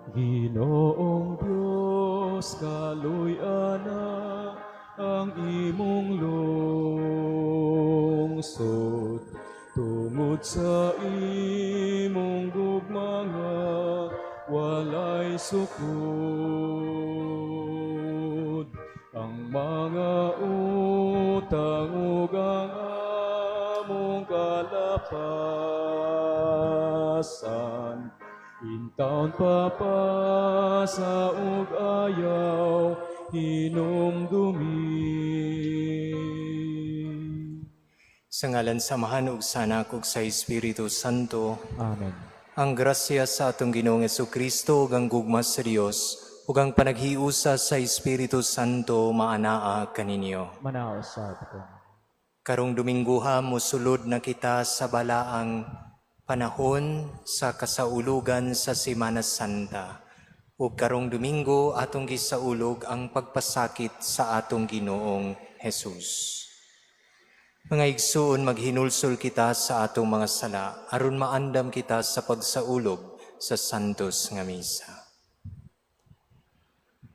Ginoong Dios, kaluy-ana ang imong lungsod tungod sa imong gugma nga walay sukod. Ang mga utang ug ang among kalapasan, intawon papasa ug ayaw hinumdumi. Sa ngalan sa Amahan ug sa Anak ug sa Espiritu Santo. Amen. Ang grasya sa atong Ginoong Kristo ug ang gugma sa Dios ug ang panaghiusa sa Espiritu Santo maanaa kaninyo. Manaa usab ko. Karong Domingguha, mosulod na kita sa balaang panahon sa kasaulugan sa Semana Santa. Ug karong Domingo, atong gisaulog ang pagpasakit sa atong Ginoong Jesus. Mga igsuon, maghinulsol kita sa atong mga sala aron maandam kita sa pagsaulog sa Santos nga Misa.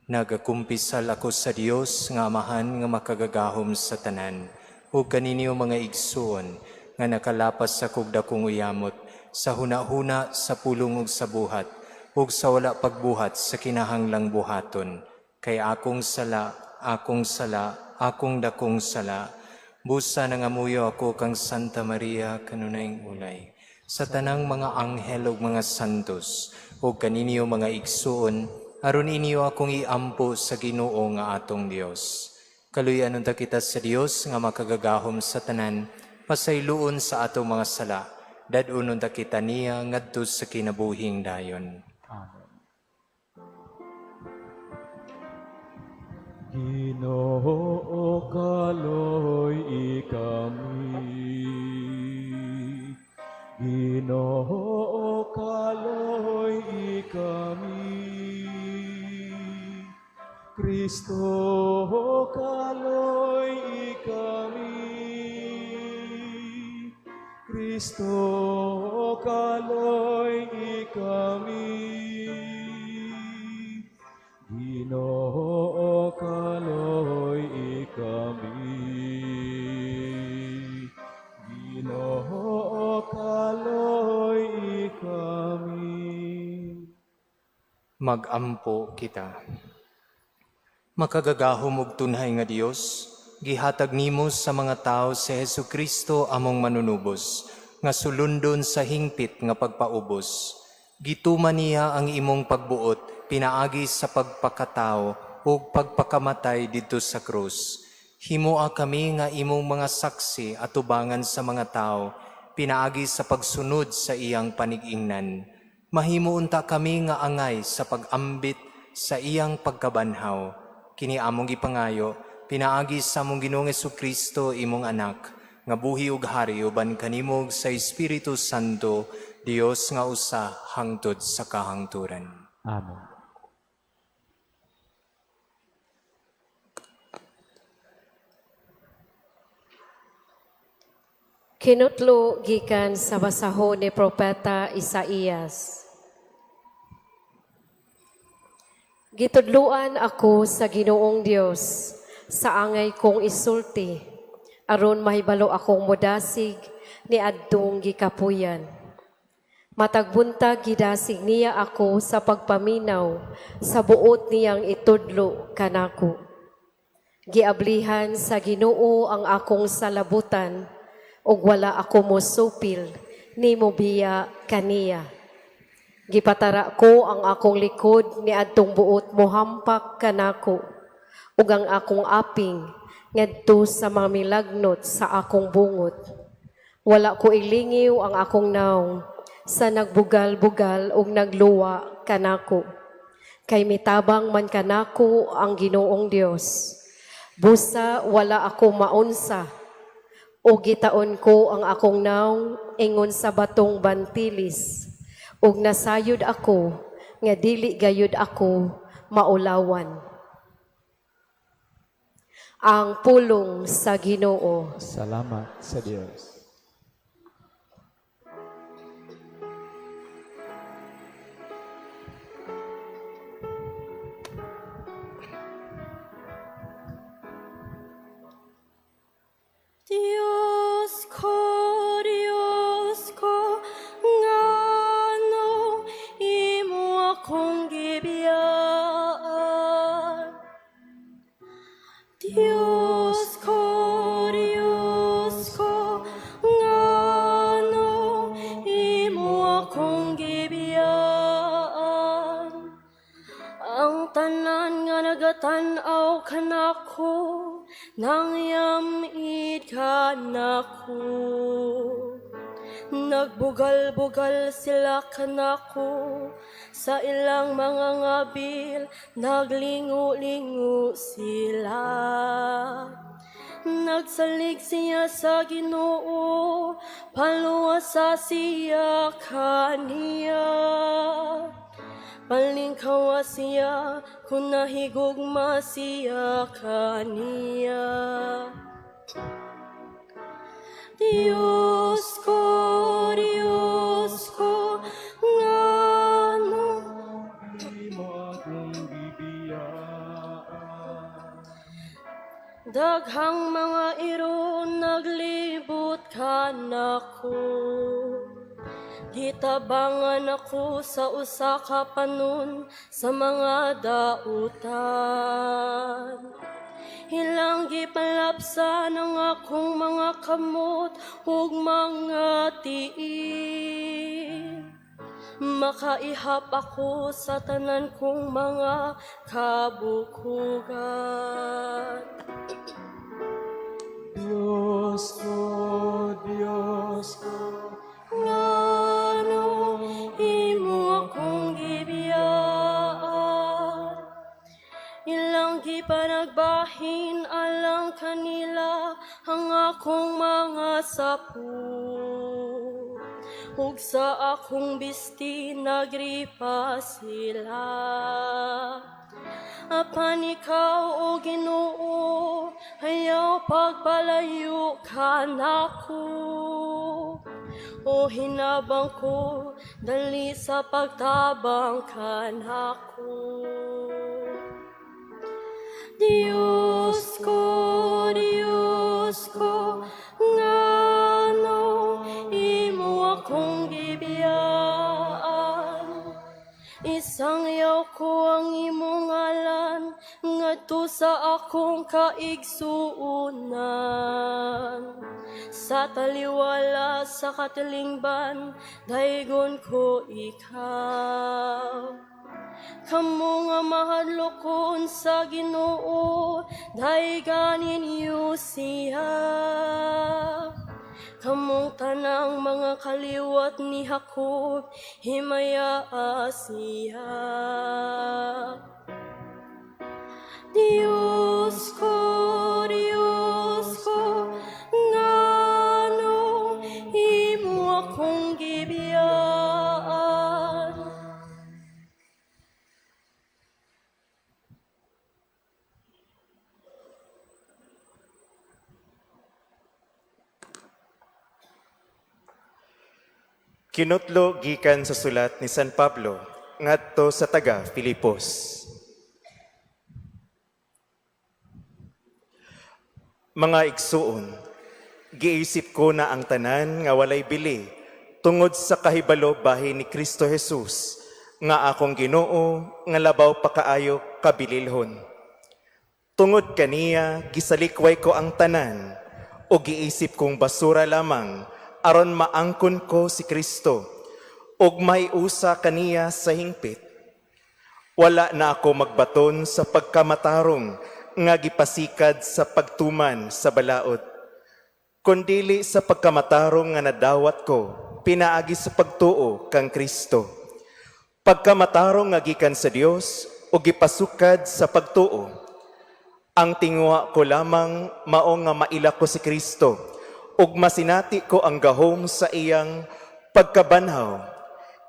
Nagakumpisal ako sa Dios nga Amahan nga makagagahom sa tanan ug kaninyo, mga igsuon, nga nakalapas sa kog dakong uyamot sa hunahuna, sa pulong ug sa buhat ug sa wala pagbuhat sa kinahanglang buhaton, kay akong sala, akong sala, akong dakong sala. Busa nangamuyo ako kang Santa Maria, kanunayng ulay, sa tanang mga anghel ug mga santos, ug kaninyo, mga igsuon, aron inyo akong iampo sa Ginoo nga atong Dios. Kaluy-an unta kita sa Dios nga makagagahom sa tanan, pasayloon sa atong mga sala, dad-on unta kita niya ngadto sa kinabuhing dayon. Amen. Ginoo, kaloy-i kami. Ginoo, kaloy-i kami. Kristo, kaloy-i kami. Kristo, kaloy-i kami. Ginoo, kaloy-i kami. Ginoo, kaloy-i kami. Magampo kita. Makagagahom ug tunhay nga Dios, gihatag nimo sa mga tawo si Hesus Kristo among manunubos, nga sulundon sa hingpit nga pagpaubos. Gituman niya ang imong pagbuot pinaagi sa pagpakatawo ug pagpakamatay didto sa krus. Himoa kami nga imong mga saksi atubangan sa mga tawo pinaagi sa pagsunod sa iyang panig-ingnan. Mahimo unta kami nga angay sa pag-ambit sa iyang pagkabanhaw. Kini among gipangayo pinaagi sa among Ginoong Kristo, imong anak, nga buhi ug hari uban kanimo ug sa Espiritu Santo, Dios nga usa hangtod sa kahangturan. Amen. Kinutlo gikan sa basahon ni Propeta Isaías. Gitudluan ako sa Ginoong Dios sa angay kong isulti aron mahibalo akong modasig ni adtong gikapuyan. Matag buntag gidasig niya ako sa pagpaminaw sa buot niyang itudlo kanako. Giablihan sa Ginoo ang akong salabutan ug wala ako mosupil ni mobiya kaniya. Gipatara ko ang akong likod ni adtong buot mohampak kanako ug ang akong aping ngadto sa mga milagnot sa akong bungot. Wala ko ilingiw ang akong naong sa nagbugal-bugal ug nagluwa kanako. Kay mitabang man kanako ang Ginoong Dios. Busa wala ako maunsa o gitaon ko ang akong naong ingon sa batong bantilis ug nasayod ako nga dili gayud ako maulawan. Ang pulong sa Ginoo. Salamat sa Dios. Kanako, nangyamit kanako. Nagbugal-bugal sila kanako sa ilang mga ngabil, naglingo-lingo sila. Nagsalig siya sa Ginoo, paluwasa siya kaniya. Palingkawa siya kung nahigugma siya kaniya. Diyos ko, ngano Imo akong gibiyaan. Daghang mga iro naglibot kanako. Gitabangan ako sa usa ka panon sa mga dautan. Ilang gipalapsan ang akong mga kamot ug mga tiil. Makaihap ako sa tanan kong mga kabukugan. Diyos ko, Ngano imo akong gibiyaan? Ilang gipanagbahin alang kanila ang akong mga sapu. Ug sa akong bisti nagripa sila. Apan ikaw, O Ginoo, ayaw pagpalayo kanako. O hinabang ko, dali sa pagtabang kanako. Diyos ko, ngano imo akong gibiyaan? Isangyaw ko ang imong ngalan ngadto sa akong kaigsuonan. Sa taliwala sa katilingban, daygon ko ikaw. Kamo nga mahadlokon sa Ginoo, dayga ninyo siya. Kamong tanang mga kaliwat ni Jacob, himayaa siya. Diyos ko, ngano imo akong gibiyaan? Kinutlo gikan sa sulat ni San Pablo ngadto sa taga Filipos. Mga igsuon, giisip ko na ang tanan nga walay bili tungod sa kahibalo bahin ni Kristo Jesus nga akong Ginoo nga labaw pa kaayo kabililhon. Tungod kaniya gisalikway ko ang tanan o giisip kong basura lamang aron maangkon ko si Kristo ug maiusa kaniya sa hingpit. Wala na ako magbaton sa pagkamatarong nga gipasikad sa pagtuman sa balaod, kundili sa pagkamatarong nga nadawat ko pinaagi sa pagtuo kang Kristo. Pagkamatarong nga gikan sa Dios o gipasukad sa pagtuo. Ang tinguha ko lamang mao nga maila ko si Kristo ug masinati ko ang gahom sa iyang pagkabanhaw.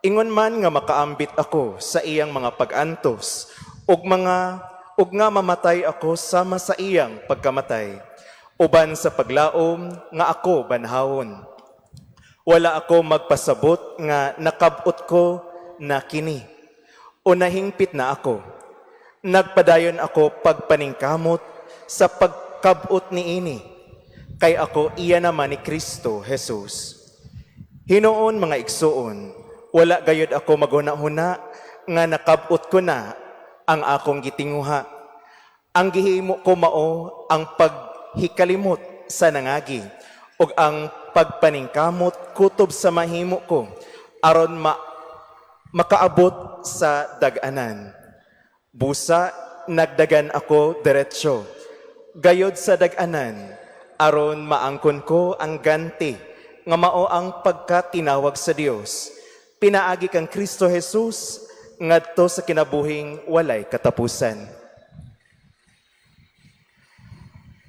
Ingon man nga makaambit ako sa iyang mga pag-antos ug mga ug nga mamatay ako sama sa iyang pagkamatay, uban sa paglaom nga ako banhawon. Wala ako magpasabot nga nakab-ot ko na kini o nahingpit na ako. Nagpadayon ako pagpaningkamot sa pagkab-ot niini, kay ako iya naman ni Kristo Jesus. Hinuon, mga igsuon, wala gayud ako maghuna-huna nga nakab-ot ko na ang akong gitinguha. Ang gihimo ko mao ang paghikalimot sa nangagi ug ang pagpaningkamot kutob sa mahimo ko aron makaabot sa dag-anan. Busa nagdagan ako diretsyo. Gayod sa dag-anan, aron maangkon ko ang ganti nga mao ang pagkatinawag sa Dios. Pinaagi kang Kristo Jesus ngadto sa kinabuhing walay katapusan.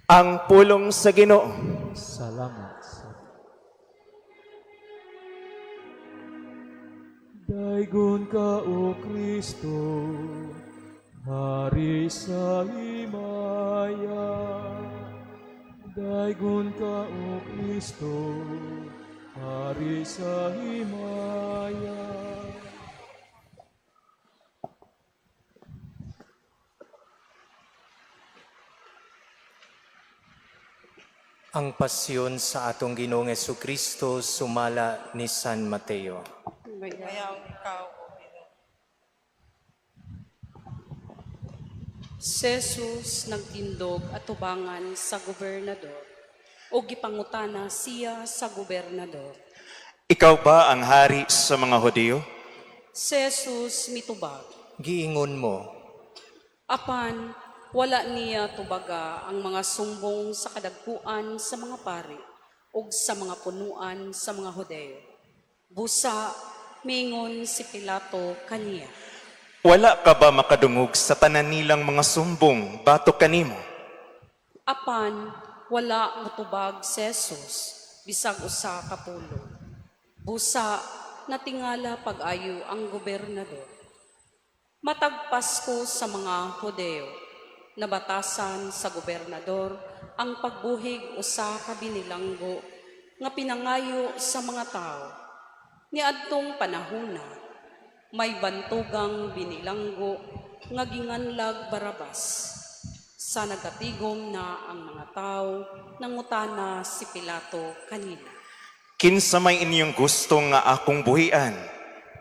Ang pulong sa Ginoo. Salamat sa Daygon ka, O Kristo, Hari sa himaya. Daygon ka, O Kristo, Hari sa himaya. Ang pasyon sa atong Ginoong Kristo sumala ni San Mateo. Mayaw ikaw, O Ginoo. Si Jesus nagtindog atubangan sa gobernador o gipangutana siya sa gobernador. Ikaw ba ang hari sa mga Hudiyo? Si Jesus mitubag, Giingon mo, apan wala niya tubaga ang mga sumbong sa kadagkuan sa mga pari ug sa mga punuan sa mga Hudeo. Busa mingon si Pilato kaniya. Wala ka ba makadungog sa tanan nilang mga sumbong batok kanimo? Apan wala motubag si Jesus bisag usa ka pulong. Busa natingala pag-ayo ang gobernador. Matag Pasko sa mga Hudeo, nabatasan sa gobernador ang pagbuhig usa ka binilanggo nga pinangayo sa mga tao. Niadtong panahona, may bantugang binilanggo nga ginganlag Barabas. Sa nagatigom na ang mga tao, nangutana si Pilato kanila. Kinsa may inyong gusto nga akong buhian?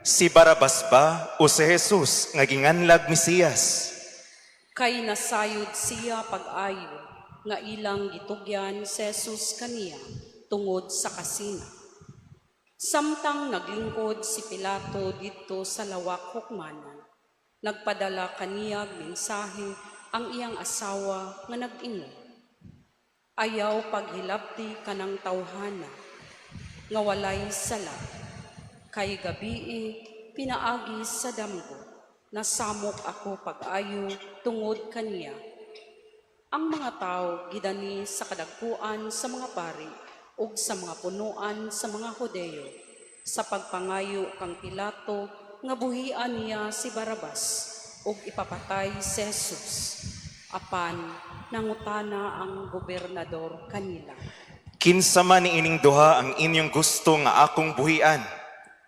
Si Barabas ba o si Jesus nga ginganlag Mesiyas? Kay nasayod siya pag-ayo nga ilang gitugyan si Jesus kaniya tungod sa kasina. Samtang naglingkod si Pilato didto sa lawak hukmanan, nagpadala kaniyag mensahe ang iyang asawa nga nag-ingon. Ayaw paghilabti kanang tawhana nga walay sala. Kay gabii pinaagi sa damgo, nasamok ako pag-ayo tungod kaniya. Ang mga tao gidani sa kadagkuan sa mga pari ug sa mga punuan sa mga Hudeo sa pagpangayo kang Pilato nga buhian niya si Barabas ug ipapatay si Jesus. Apan nangutana ang gobernador kanila. Kinsa man ni ining duha ang inyong gusto nga akong buhian?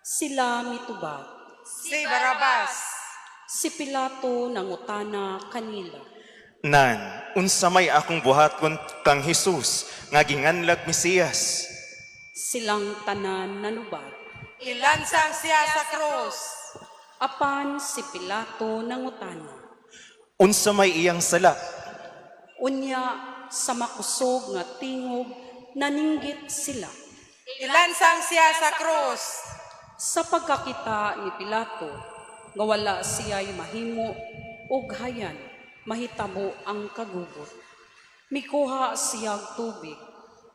Sila mitubag. Si Barabas. Si Pilato nangutana kanila. Nan, unsa may akong buhaton kang Jesus nga ginganlag Mesiyas? Silang tanan nanubag. Ilansang siya sa krus. Apan si Pilato nangutana. Unsa may iyang sala? Unya sa makusog nga tingog naninggit sila. Ilansang siya sa krus. Sa pagkakita ni Pilato nga wala siya'y mahimo ug hayan mahitabo ang kagubot. Mikuha siyag tubig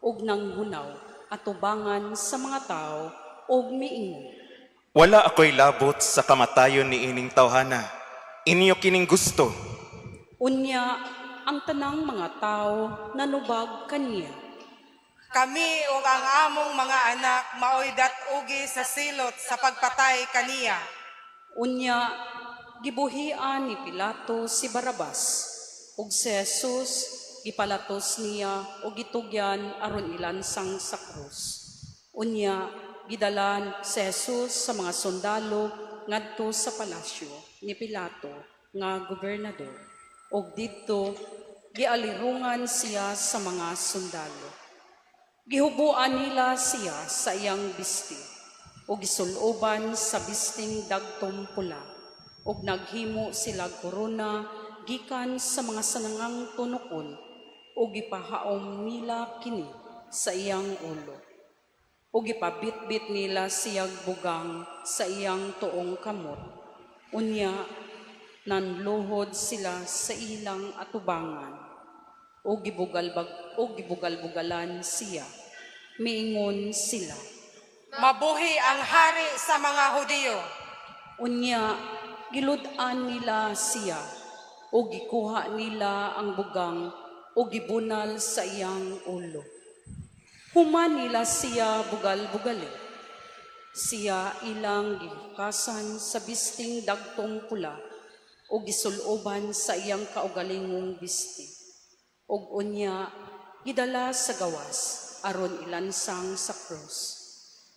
ug nanghunaw atubangan sa mga tao ug miingon. Wala ako'y labot sa kamatayon ni ining tawhana. Inyo kining gusto. Unya ang tanang mga tao nanubag kaniya. Kami ug ang among mga anak maoy dat-ugi sa silot sa pagpatay kaniya. Unya gibuhian ni Pilato si Barabas ug si Jesus gipalatos niya og gitugyan aron ilansang sa krus. Unya gidalan si Jesus sa mga sundalo ngadto sa palasyo ni Pilato nga gobernador ug didto gialirungan siya sa mga sundalo. Gihubuan nila siya sa iyang bisti ug gisuloban sa bisting dagtom pula ug naghimo sila korona gikan sa mga sanangang tunokon ug gipahaom nila kini sa iyang ulo ug gipabitbit nila siyag bugang sa iyang tuong kamot. Unya nanluhod sila sa ilang atubangan. Ug gibugal-bugalan siya. Miingon sila, "Mabuhi ang hari sa mga Hudiyo!" Unya gilud-an nila siya ug gikuha nila ang bugang ug gibunal sa iyang ulo. Human nila siya bugal-bugali, siya ilang gihukasan sa bisting dagtong pula ug gisuloban sa iyang kaugalingong bisti. Ug unya gidala sa gawas aron ilansang sa krus.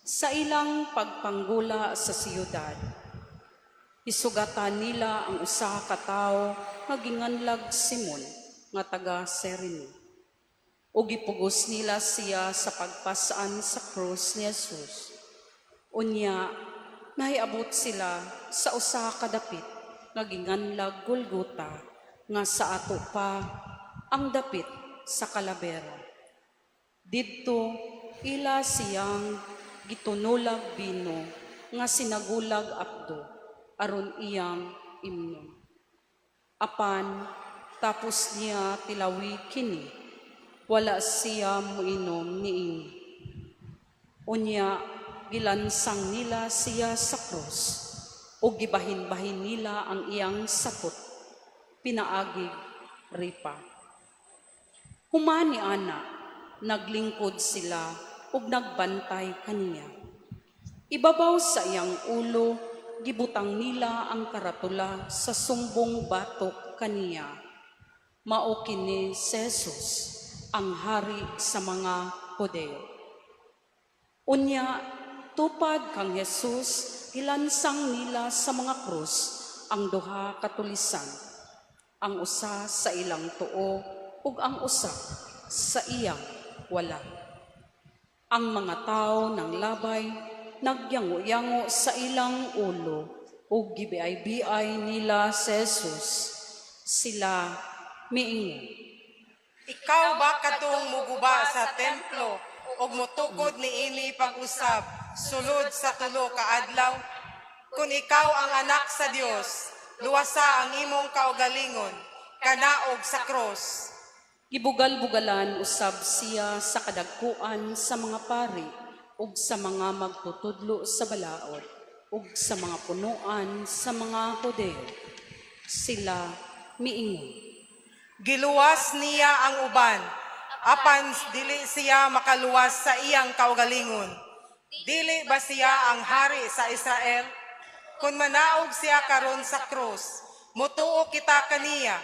Sa ilang pagpanggula sa siyudad, isugatan nila ang usa ka tawo nga ginganlag Simon nga taga Cirene. Ug gipugos nila siya sa pagpas-an sa krus ni Jesus. Unya nahiabot sila sa usa ka dapit nga ginganlag Golgota, nga sa ato pa ang Dapit sa Kalabera. Didto ila siyang gitunolag bino nga sinagulag apdo aron iyang imnon. Apan tapos niya tilawi kini, wala siya moinom niini. Unya gilansang nila siya sa krus ug gibahin-bahin nila ang iyang sapot pinaagig ripa. Human ni ana, naglingkod sila ug nagbantay kaniya. Ibabaw sa iyang ulo, gibutang nila ang karatula sa sumbong batok kaniya: "Mao kini si Jesus, ang hari sa mga Hudeo." Unya, tupad kang Jesus, gilansang nila sa mga krus ang duha ka tulisan, ang usa sa ilang tuo ug ang usa sa iyang wala. Ang mga tao ng labay nagyango-yango sa ilang ulo ug gibiay-biay nila si Jesus. Sila miingon, "Ikaw ba katong muguba sa templo ug mutukod niini pag-usab sulod sa 3 ka adlaw? Kung ikaw ang anak sa Dios, luwasa ang imong kaugalingon, kanaog sa krus." Gibugal-bugalan usab siya sa kadagkuan sa mga pari ug sa mga magtutudlo sa balaod ug sa mga punuan sa mga Hudeo. Sila miingon, "Giluwas niya ang uban, apan dili siya makaluwas sa iyang kaugalingon. Dili ba siya ang hari sa Israel? Kung manaog siya karon sa krus, mutuo kita kaniya.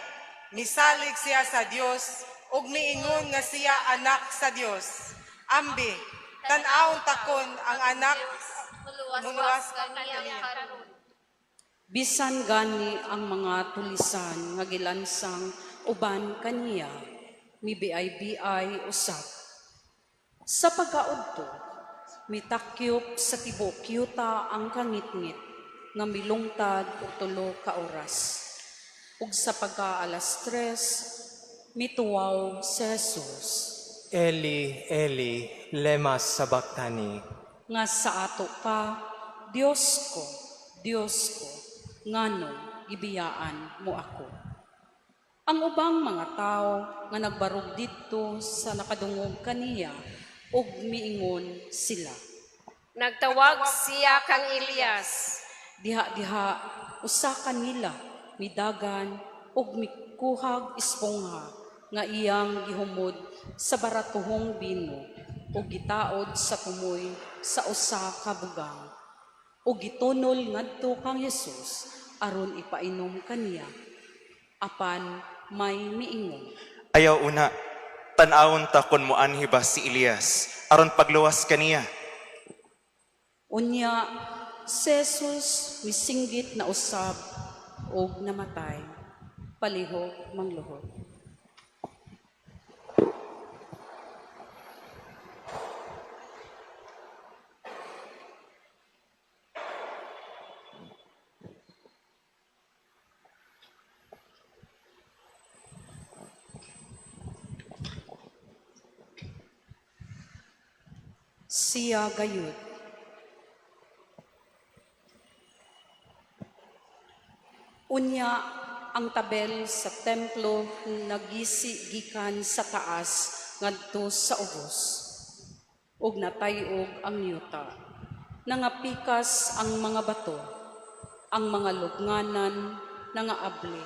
Misalig siya sa Dios ug miingon nga siya anak sa Dios. Ambi, tan-awon ta kon ang anak muluwas kaniya." Bisan gani ang mga tulisan nga gilansang uban kaniya, mibiay-biay usab. Sa pagkaudto, mitakyop sa tibuok yuta ang kangitngit nga milungtad og 3 ka oras. Ug sa pagka 3:00, mituwaw si Jesus. "Eli, Eli, lema sabachthani?" Nga sa ato pa, "Dios ko, Dios ko, nganong gibiyaan mo ako?" Ang ubang mga tao nga nagbarog didto sa nakadungog kaniya ug miingon sila, "Nagtawag siya kang Elias." Diha-diha usa kanila midagan ug mikuhag espongha nga iyang gihumod sa baratuhong bino ug gitaod sa tumoy sa usa ka bugang ug gitunol ngadto kang Jesus aron ipainom kaniya. Apan may miingon, "Ayaw una, tan-awon ta kon moanhi ba si Elias aron pagluwas kaniya." Unya si Jesus misinggit na usab ug namatay. Palihog mangluhod. Siya gayud. Unya, Ang tabel sa templo nagisi gikan sa taas ngadto sa ubos ug natay-og ang yuta. Nangapikas ang mga bato, ang mga lubnganan nangaabli,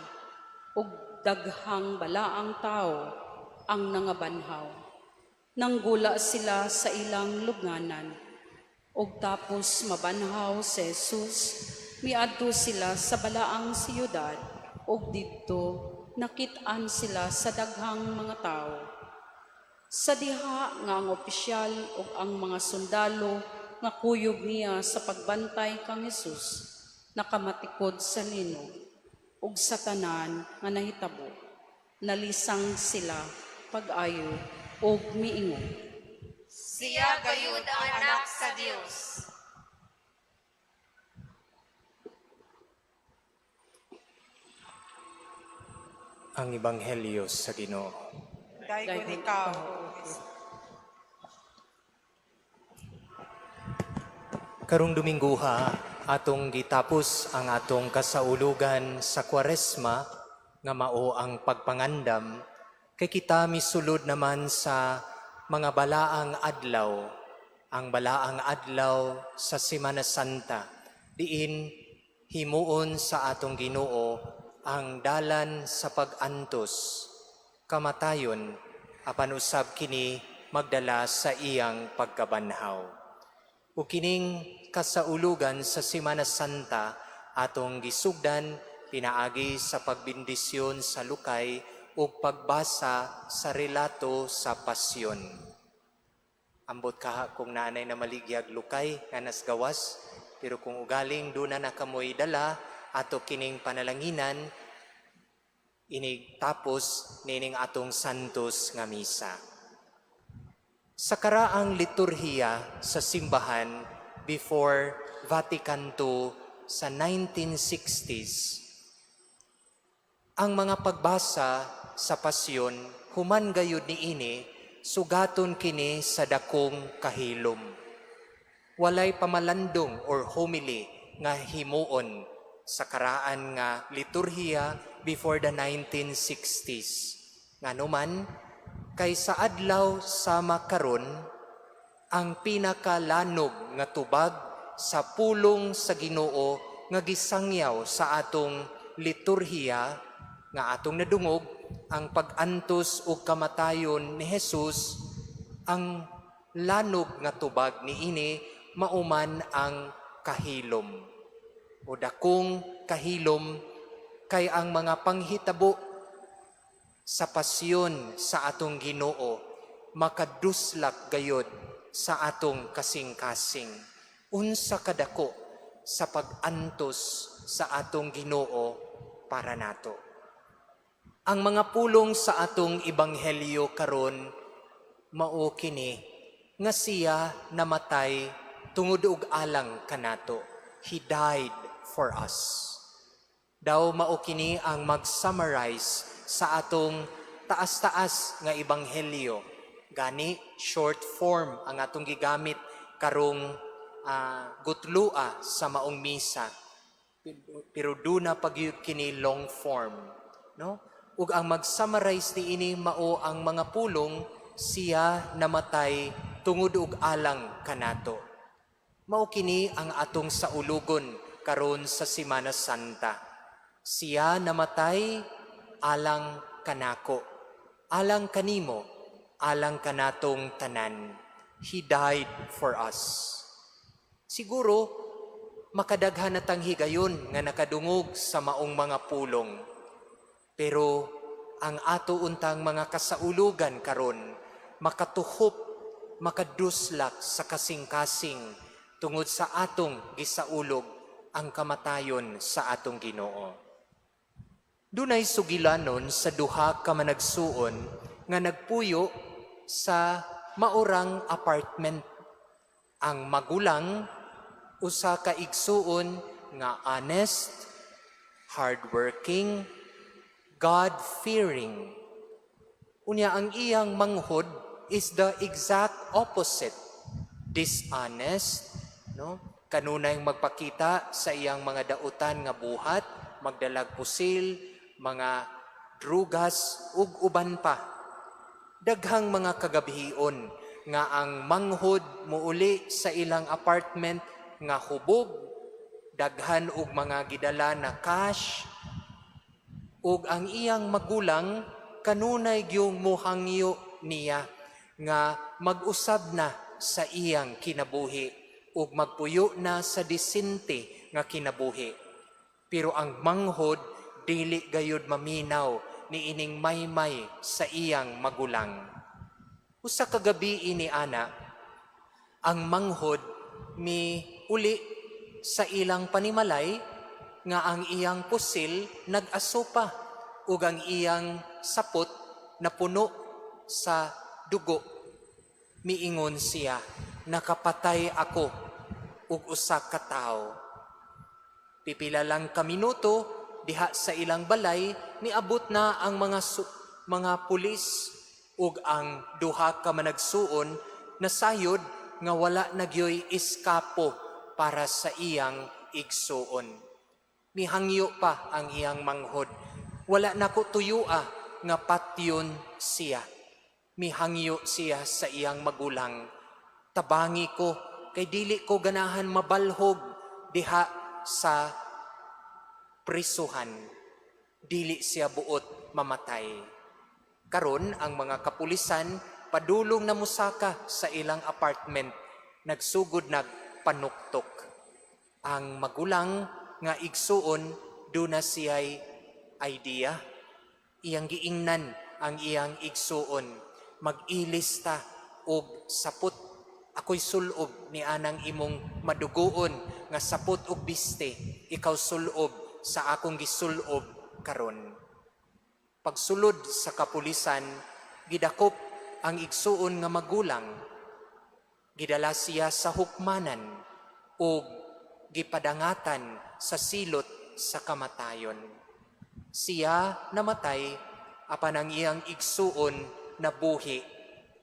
ug daghang balaang tawo ang nangabanhaw. Nanggula sila sa ilang lubnganan. Ug tapos mabanhaw si Jesus, miadto sila sa balaang siyudad ug didto nakit-an sila sa daghang mga tawo. Sa diha nga ang opisyal ug ang mga sundalo nga kuyog niya sa pagbantay kang Jesus nakamatikod sa linog ug sa tanan nga nahitabo. Nalisang sila pag-ayo ug miingon: "Siya gayud ang Anak sa Dios." Ang Ebanghelyo sa Ginoo. Daygon ikaw, O Kristo. Karong Domingguha, atong gitapos ang atong kasaulugan sa Kwaresma nga mao ang pagpangandam, kay kita misulod naman sa mga balaang adlaw, ang balaang adlaw sa Semana Santa, diin himuon sa atong Ginoo ang dalan sa pag-antos, kamatayon, apan usab kini magdala sa iyang pagkabanhaw. Ug kining kasaulugan sa Semana Santa atong gisugdan pinaagi sa pagbendisyon sa lukay ug pagbasa sa relato sa Pasyon. Ambot kaha kung naanay na maligyag lukay nga nasgawas, pero kung ugaling duna na kamoy dala ato kining panalanginan inig tapos nining atong santos nga misa. Sa karaang liturhiya sa simbahan before Vatican II sa 1960s, ang mga pagbasa sa Pasyon, human gayud niini, sugaton kini sa dakong kahilom. Walay pamalandong or homily nga himuon sa karaan nga liturhiya before the 1960s. Nganuman, kay sa adlaw sama karon, ang pinakalanog nga tubag sa pulong sa Ginoo nga gisangyaw sa atong liturhiya nga atong nadungog, ang pag-antos ug kamatayon ni Jesus, ang lanog nga tubag niini mauman ang kahilom o dakong kahilom, kay ang mga panghitabo sa pasyon sa atong Ginoo makaduslak gayod sa atong kasing-kasing. Unsa kadako sa pag-antos sa atong Ginoo para nato. Ang mga pulong sa atong ebanghelyo karon mao kini nga siya namatay tungod og alang kanato. He died for us. Daw mao kini ang mag-summarize sa atong taas-taas nga ebanghelyo. Gani short form ang atong gigamit karong gutlua sa maong misa. Pero duna pa gyud kini long form, no? Ug ang mag-summarize niini mao ang mga pulong, "Siya namatay tungod og alang kanato." Mao kini ang atong saulugon karon sa Semana Santa. Siya namatay alang kanako, alang kanimo, alang kanatong tanan. He died for us. Siguro, makadaghan na tang higayon nga nakadungog sa maong mga pulong. Pero ang ato untang mga kasaulugan karon makatuhop, makaduslak sa kasing-kasing tungod sa atong gisaulog ang kamatayon sa atong Ginoo. Dunay sugilanon sa duha ka managsuon nga nagpuyo sa maurang apartment. Ang magulang, usa ka igsuon nga honest, hardworking, God-fearing. Unya ang iyang manghod is the exact opposite. Dishonest, no? Kanunay magpakita sa iyang mga dautan nga buhat, magdalag pusil, mga drugas ug uban pa. Daghang mga kagabhion nga ang manghod muuli sa ilang apartment nga hubog, daghan og mga gidala na cash, ug ang iyang magulang kanunay gyung muhangyo niya nga mag-usab na sa iyang kinabuhi ug magpuyo na sa disente nga kinabuhi. Pero ang manghod dili gayud maminaw ni ining maymay sa iyang magulang. Usa ka gabi ini ana, ang manghod mi uli sa ilang panimalay nga ang iyang pusil nag-aso pa ug ang iyang sapot napuno sa dugo. Miingon siya, "Nakapatay ako og usa ka tawo." Pipila lang ka minuto diha sa ilang balay, niabot na ang mga pulis ug ang duha ka managsuon nasayod nga wala na gyoy eskapo para sa iyang igsuon. Mihangyo pa ang iyang manghod, "Wala nako tuyua nga patyon siya." Mihangyo siya sa iyang magulang, "Tabangi ko kay dili ko ganahan mabalhog diha sa prisuhan." Dili siya buot mamatay. Karon ang mga kapulisan padulong na musaka sa ilang apartment, nagsugod nagpanuktok. Ang magulang nga igsuon duna siya'y idea. Iyang giingnan ang iyang igsuon, "Mag-ilis ta og sapot. Ako'y sulob ni anang imong madugoon nga sapot og biste. Ikaw sulob sa akong gisulob karon." Pagsulod sa kapulisan, gidakop ang igsuon nga magulang. Gidala siya sa hukmanan ug gipadangatan sa silot sa kamatayon. Siya namatay, apan ang iyang igsuon nabuhi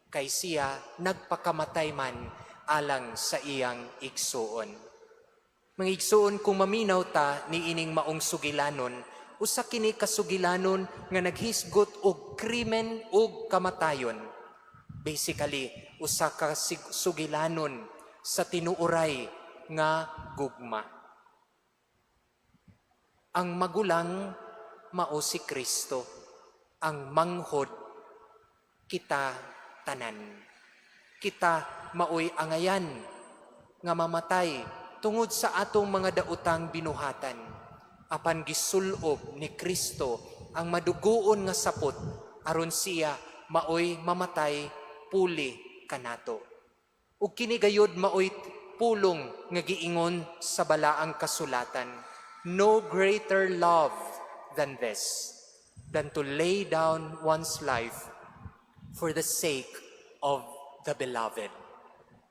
kay siya nagpakamatay man alang sa iyang igsuon. Mga igsuon, kung maminaw ta niining maong sugilanon, usa kini kasugilanon nga naghisgot og krimen ug kamatayon. Basically, usa ka sugilanon sa tinuoray nga gugma. Ang magulang mao si Kristo, ang manghod kita tanan. Kita maoy angayan nga mamatay tungod sa atong mga daotang binuhatan. Apan gisulob ni Kristo ang madugoon nga sapot aron siya maoy mamatay puli kanato. Ug kini gayod maoy pulong nga giingon sa balaang kasulatan. "No greater love than this, than to lay down one's life for the sake of the beloved."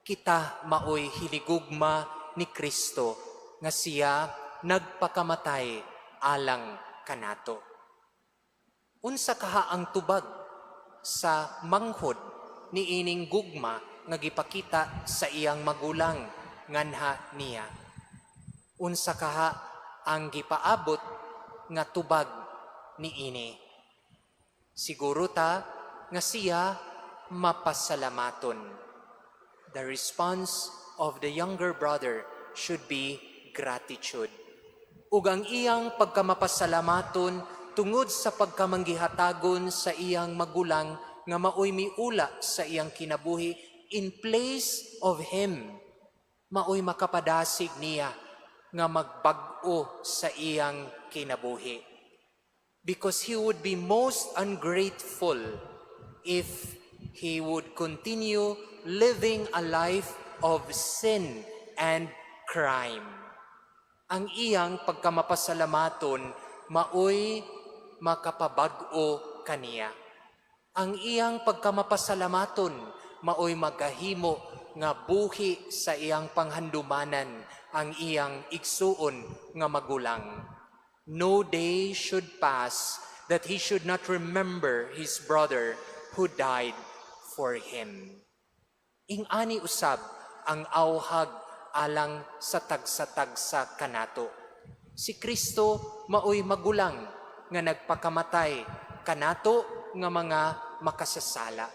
Kita maoy hinigugma ni Kristo nga siya nagpakamatay alang kanato. Unsa kaha ang tubag sa manghod niining gugma nga gipakita sa iyang magulang nganha niya? Unsa kaha ang gipaabot nga tubag niini? Siguro ta nga siya mapasalamaton. The response of the younger brother should be gratitude. Ug ang iyang pagkamapasalamaton tungod sa pagkamanggihatagon sa iyang magulang nga maoy miula sa iyang kinabuhi in place of him, maoy makapadasig niya nga magbag-o sa iyang kinabuhi. Because he would be most ungrateful if he would continue living a life of sin and crime. Ang iyang pagkamapasalamaton maoy makapabag-o kaniya. Ang iyang pagkamapasalamaton maoy magahimo nga buhi sa iyang panghandumanan ang iyang igsuon nga magulang. No day should pass that he should not remember his brother who died for him. Ing-ani usab ang awhag alang sa tagsa-tagsa kanato. Si Kristo maoy magulang. nga nagpakamatay kanato nga mga makasasala.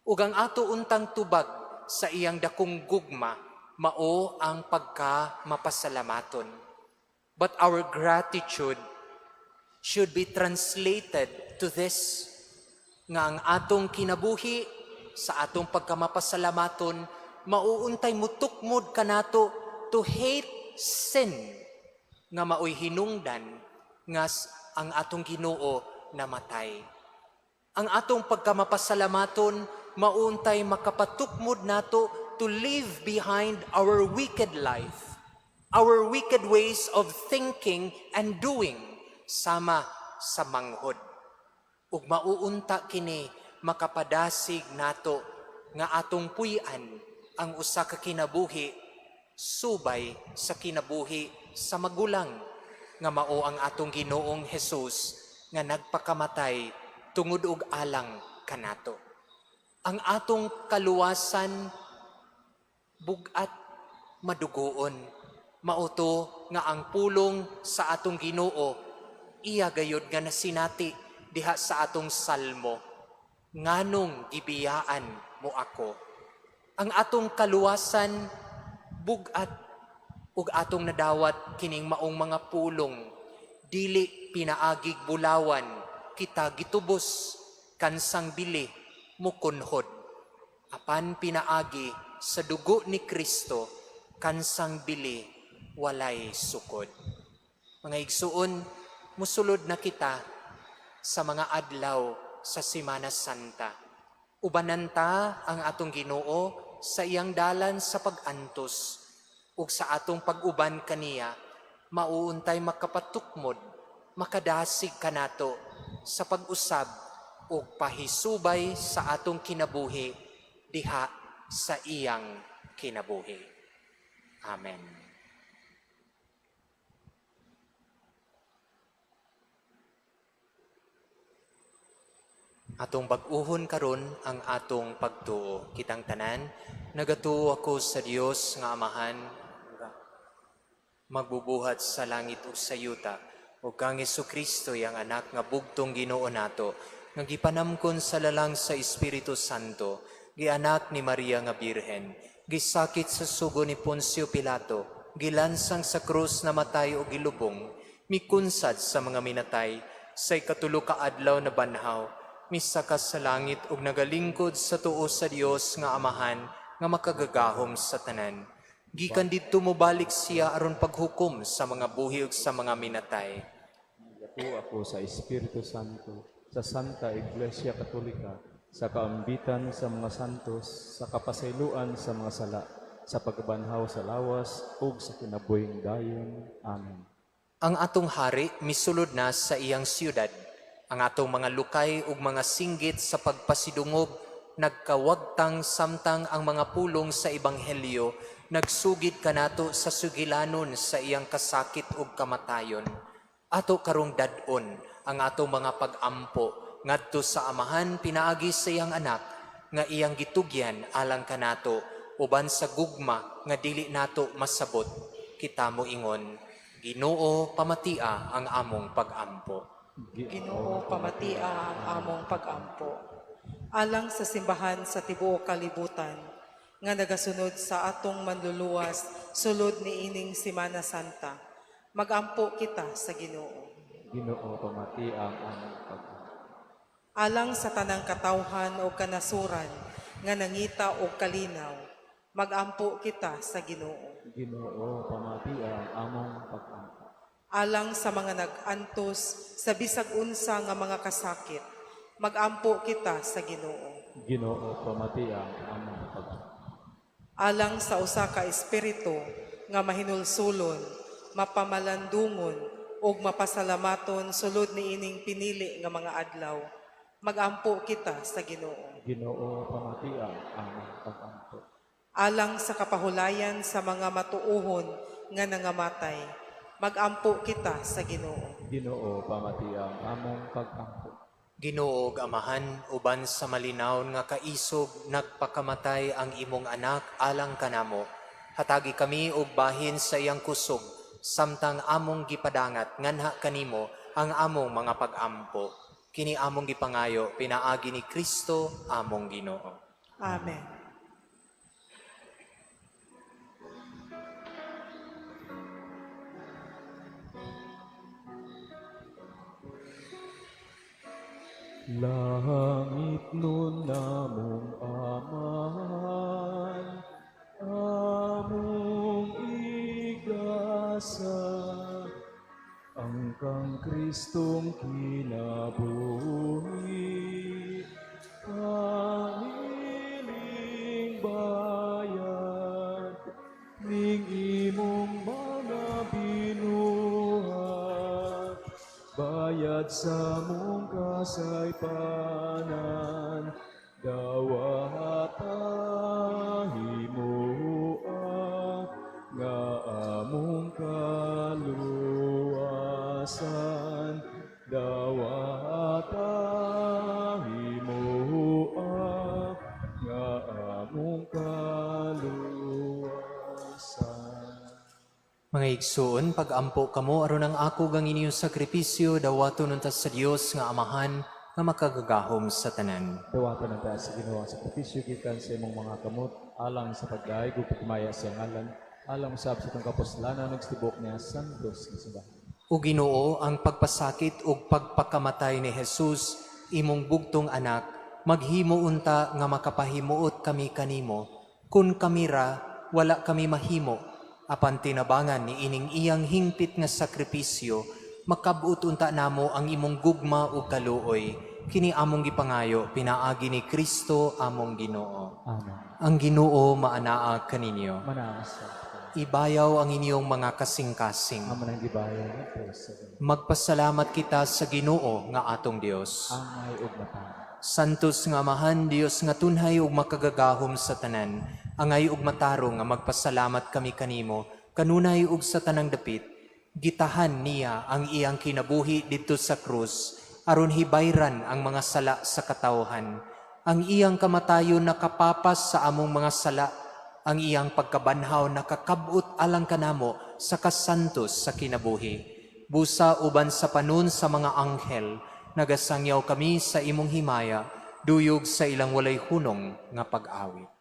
Ug ang ato untang tubag sa iyang dakong gugma mao ang pagka mapasalamaton. But our gratitude should be translated to this, nga ang atong kinabuhi sa atong pagkamapasalamaton mauuntay mutukmod kanato to hate sin, nga maoy hinungdan nga ang atong Ginoo namatay. Ang atong pagkamapasalamaton mauntay makapatukmod nato to leave behind our wicked life, our wicked ways of thinking and doing, sama sa manghod. Ug mauunta kini makapadasig nato nga atong puy-an ang usa ka kinabuhi subay sa kinabuhi sa magulang, nga mao ang atong Ginoong Hesus nga nagpakamatay tungod og alang kanato. Ang atong kaluwasan bug-at, madugoon. Mao to nga ang pulong sa atong Ginoo iya gayod nga nasinati diha sa atong salmo, "Nganong gibiyaan mo ako?" Ang atong kaluwasan bug-at ug atong nadawat kining maong mga pulong, "Dili pinaagig bulawan kita gitubos, kansang bili mukunhod, apan pinaagi sa dugo ni Kristo, kansang bili walay sukod." Mga igsuon, musulod na kita sa mga adlaw sa Semana Santa. Ubanan ta ang atong Ginoo sa iyang dalan sa pag-antos, ug sa atong pag-uban kaniya mauuntay makapatukmod, makadasig kanato sa pag-usab ug pahisubay sa atong kinabuhi diha sa iyang kinabuhi. Amen. Atong bag-uhon karon ang atong pagtuo. Kitang tanan, nagatuo ako sa Dios nga Amahan, magbubuhat sa langit ug sa yuta, ug kang Kristo, iyang anak nga bugtong Ginoo nato, nga gipanamkon sa lalang sa Espiritu Santo, gianak ni Maria nga Birhen, gisakit sa sugo ni Poncio Pilato, gilansang sa krus, namatay o gilubong, mikunsad sa mga minatay, sa ikatulo ka adlaw nabanhaw, misaka sa langit ug nagalingkod sa tuo sa Dios nga Amahan nga makagagahom sa tanan. Gikan didto mobalik siya aron paghukom sa mga buhi ug sa mga minatay. Nagatuo ako sa Espiritu Santo, sa Santa Iglesia Katolika, sa kaambitan sa mga santos, sa kapasayloan sa mga sala, sa pagbanhaw sa lawas, ug sa kinabuhing dayon. Amen. Ang atong hari misulod na sa iyang siyudad. Ang atong mga lukay ug mga singgit sa pagpasidungog nagkawagtang samtang ang mga pulong sa ebanghelyo nagsugid kanato sa sugilanon sa iyang kasakit ug kamatayon. Ato karong dad-on ang atong mga pag-ampo ngadto sa Amahan pinaagi sa iyang anak nga iyang gitugyan alang kanato uban sa gugma nga dili nato masabot. Kita moingon, Ginoo, pamatia ang among pag-ampo. Ginoo, pamatia ang among pag-ampo. Alang sa simbahan sa tibuok kalibutan, nga nagasunod sa atong manluluwas sulod niining Semana Santa, magampo kita sa Ginoo. Ginoo, pamatia ang among pag-ampo. Alang sa tanang katawhan o kanasuran nga nangita og kalinaw, magampo kita sa Ginoo. Ginoo, pamatia ang among pag-ampo. Alang sa mga nag-antos sa bisag unsa nga mga kasakit, magampo kita sa Ginoo. Ginoo, pamatia ang among pag-ampo. Alang sa usa ka espiritu nga mahinulsulon, mapamalandungon ug mapasalamaton sulod niining pinili nga mga adlaw, magampo kita sa Ginoo. Ginoo, pamatia ang among pag-ampo. Alang sa kapahulayan sa mga matuohon nga nangamatay, magampo kita sa Ginoo. Ginoo, pamatia ang among pag-ampo. Ginoo ug Amahan, uban sa malinawon nga kaisog nagpakamatay ang imong anak alang kanamo. Hatagi kami og bahin sa iyang kusog samtang among gipadangat nganha kanimo. ang among mga pagampo. Kini among gipangayo pinaagi ni Kristo among Ginoo. Amen. Langit nun namong Amahan, among igasa, ang kang Kristong kinabuhi, kaniling bayad, ning imong mga binuhat, bayad sa mong kasaypanan, dawata himoa, nga among kaluwasan, dawata himoa, nga among kaluwasan. Mga igsoon, pag-ampo kamo aron ang ako gang inyong sakripisyo dawaton unta sa Dios nga Amahan nga makagagahom sa tanan. Dawatan ang taas sa Ginoo ang sakripisyo gikan sa imong mga kamot alang sa pagdayeg ug pagmaya sa ngalan, alang usab sa itong kapuslanan ug sa tibok niya santos nga simbahan. O Ginoo, ang pagpasakit ug pagpakamatay ni Jesus, imong bugtong anak, maghimo unta nga makapahimuot kami kanimo. Kun kami ra, wala kami mahimo. Apan tinabangan ni ining iyang hingpit nga sakripisyo, makabot unta namo ang imong gugma ug kaluoy. Kini among gipangayo pinaagi ni Kristo among Ginoo. Amen. Ang Ginoo maanaa kaninyo. Manaas sa Ibayaw ang inyong mga kasing-kasing. Amo nang gibayaw ngadto sa Ginoo. Magpasalamat kita sa Ginoo nga atong Dios. Angay ug mata. Santos nga Amahan, Dios nga tunhay ug makagagahom sa tanan, angay ug matarong nga magpasalamat kami kanimo, kanunay ug sa tanang dapit. Gitahan niya ang iyang kinabuhi didto sa krus, aron hibayran ang mga sala sa katawhan. Ang iyang kamatayon nakapapas sa among mga sala, ang iyang pagkabanhaw nakakabot alang kanamo sa kasantos sa kinabuhi. Busa uban sa panon sa mga anghel, nagasangyaw kami sa imong himaya, duyog sa ilang walay hunong nga pag-awit.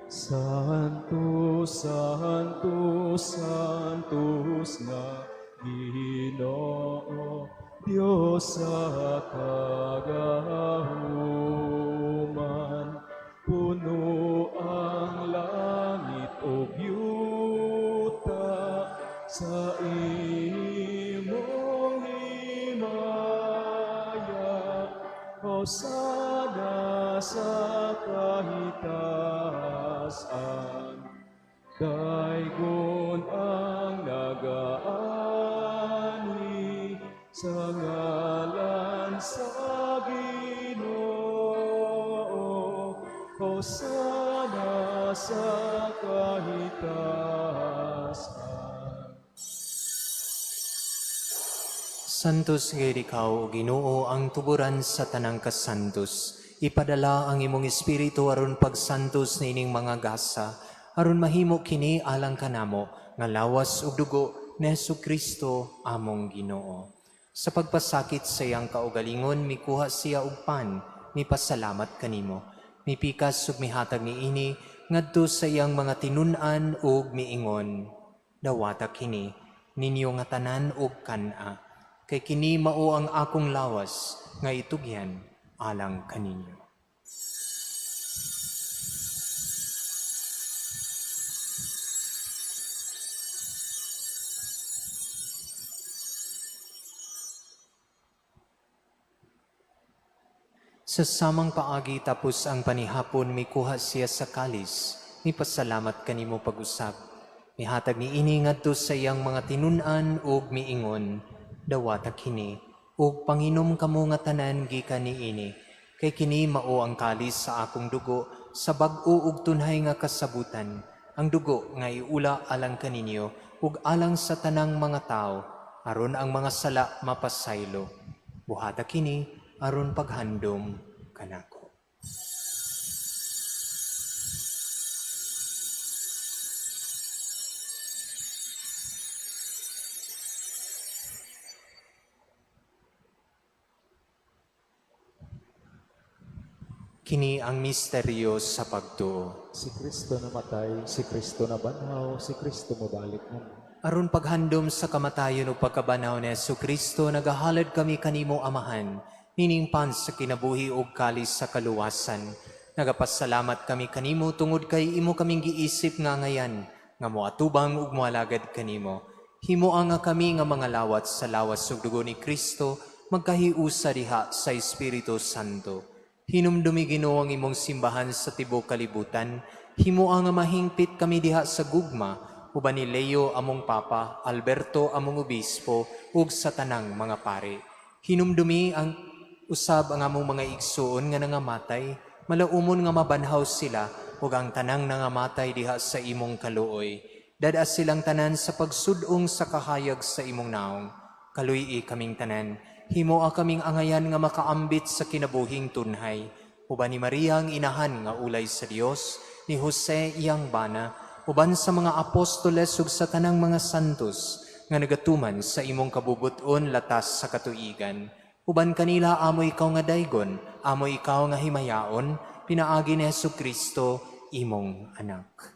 Santo, Santo, Santos nga Ginoo, Dios sa kagahuman, puno ang langit ug yuta sa imong himaya. Hosana sa kahitasan, daygon ang nagaani sa ngalan sa Ginoo. Hosana sa kahitasan. Santos gayud ikaw, O Ginoo, ang tuburan sa tanang kasantos. Ipadala ang imong espiritu aron pagsantos niining mga gasa, aron mahimo kini alang kanamo nga lawas ug dugo ni Hesukristo among Ginoo. Sa pagpasakit sa iyang kaugalingon, mikuha siya og pan, mipasalamat kanimo. Mipikas ug mihatag niini ngadto sa iyang mga tinun-an ug miingon, "Dawata kini ninyo nga tanan ug kan-a, kay kini mao ang akong lawas nga itugyan alang kaninyo." Sa samang paagi tapos ang panihapon, mikuha siya sa kalis, mipasalamat kanimo pag-usab. Mihatag niini ngadto sa iyang mga tinun-an ug miingon, "Dawata kini ug panginom kamo nga tanan gikan niini, kay kini mao ang kalis sa akong dugo sa bag-o ug tunhay nga kasabutan, ang dugo nga iula alang kaninyo ug alang sa tanang mga tawo, aron ang mga sala mapasaylo. Buhata kini aron paghandom kanako." Kini ang misteryo sa pagtuo. Si Kristo namatay, si Kristo nabanhaw, si Kristo mobalik na. Aron paghandom sa kamatayon ug pagkabanhaw ni Kristo, nagahalad kami kanimo, Amahan, nining pan sa kinabuhi ug kalis sa kaluwasan. Nagapasalamat kami kanimo tungod kay imo kaming giisip nga angayan nga moatubang ug moalagad kanimo. Himoa nga kami nga mga lawat sa lawas ug dugo ni Kristo magkahiusa diha sa Espiritu Santo. Hinumdumi, Ginoo, ang imong simbahan sa tibuok kalibutan. Himoa nga mahingpit kami diha sa gugma uban ni Leo among Papa, Alberto among Obispo ug sa tanang mga pari. Hinumdumi ang usab ang among mga igsuon nga nangamatay, malaumon nga mabanhaw sila ug ang tanang nangamatay diha sa imong kaluoy. Dad-a silang tanan sa pagsud-ong sa kahayag sa imong naong. Kaluy-i kaming tanan. Himoa kaming angayan nga makaambit sa kinabuhing tunhay. Uban ni Maria ang inahan nga ulay sa Dios, ni Jose iyang bana, uban sa mga apostoles ug sa tanang mga santos nga nagatuman sa imong kabubut-on latas sa katuigan. Uban kanila amo ikaw nga daygon, amo ikaw nga himayaon, pinaagi ni Hesus Kristo imong anak.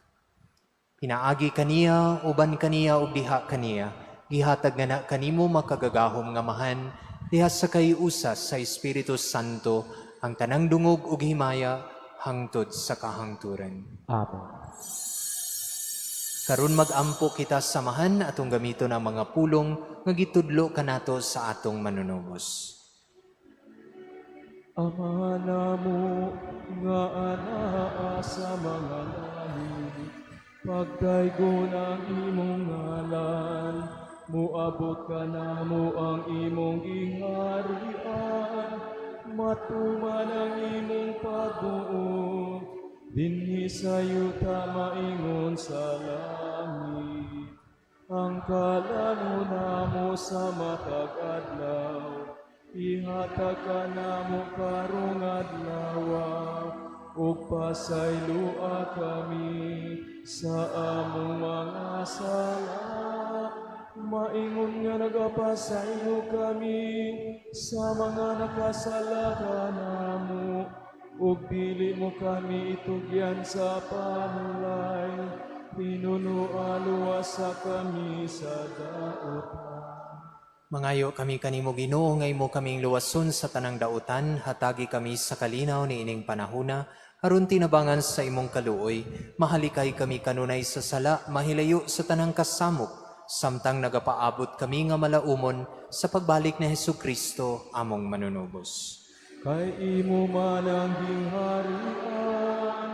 Pinaagi kaniya, uban kaniya ug diha kaniya, gihatag nga na kanimo makagagahom nga Amahan, diha sa kahiusa sa Espiritu Santo, ang tanang dungog ug himaya hangtod sa kahangturan. Amen. Karon mag-ampo kita samahan atong gamiton ang mga pulong nga gitudlo kanato sa atong manunubos. Ama namo nga anaa sa mga langit, pagdaygon ang imong ngalan, muabot kanamo ang imong gingharian, matuman ang imong pagbuot, dinhi sa yuta maingon sa langit. Ang kalan-on namo sa matag adlaw, ihatag kanamo karong adlaw, ug pasayloa kami sa among mga sala, maingon nga nagapasaylo kami sa mga nakasala kanamo, ug dili mo kami itugyan sa pamulay, tinunoa luwasa kami sa dautan. Mangayo kami kanimo, Ginoo, nga imo kaming luwason sa tanang dautan, hatagi kami sa kalinaw niining panahona, aron tinabangan sa imong kaluoy, mahalikay kami kanunay sa sala, mahilayo sa tanang kasamok, samtang nagapaabot kami nga malaumon sa pagbalik ni Hesus Kristo among manunubos. Kay imo man ang gingharian,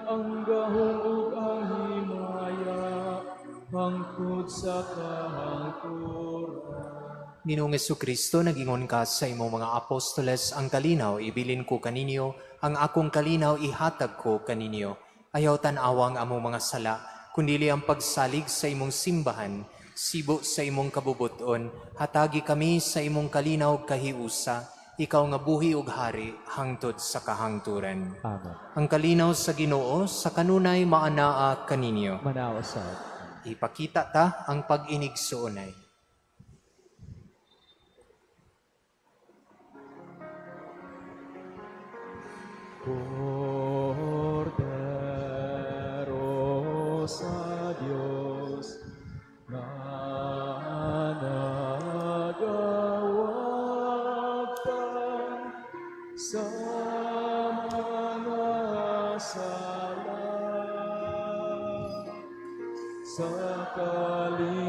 ang gahom ug ang himaya, hangtod sa kahangturan. Ginoong Kristo, nagingon ka sa imong mga apostoles, "Ang kalinaw ibilin ko kaninyo, ang akong kalinaw ihatag ko kaninyo." Ayaw tan-awa ang among mga sala, kundili ang pagsalig sa imong simbahan. Sibo sa imong kabubuton, hatagi kami sa imong kalinaw kahiusa, ikaw nga buhi ug hari hangtod sa kahangturan. Amen. Ang kalinaw sa Ginoo sa kanunay maanaa kaninyo. Manaa usab. Ipakita ta ang pag-inigsuonay. Kordero sa Dios nga nagawagtang sa mga sala sa kalibutan.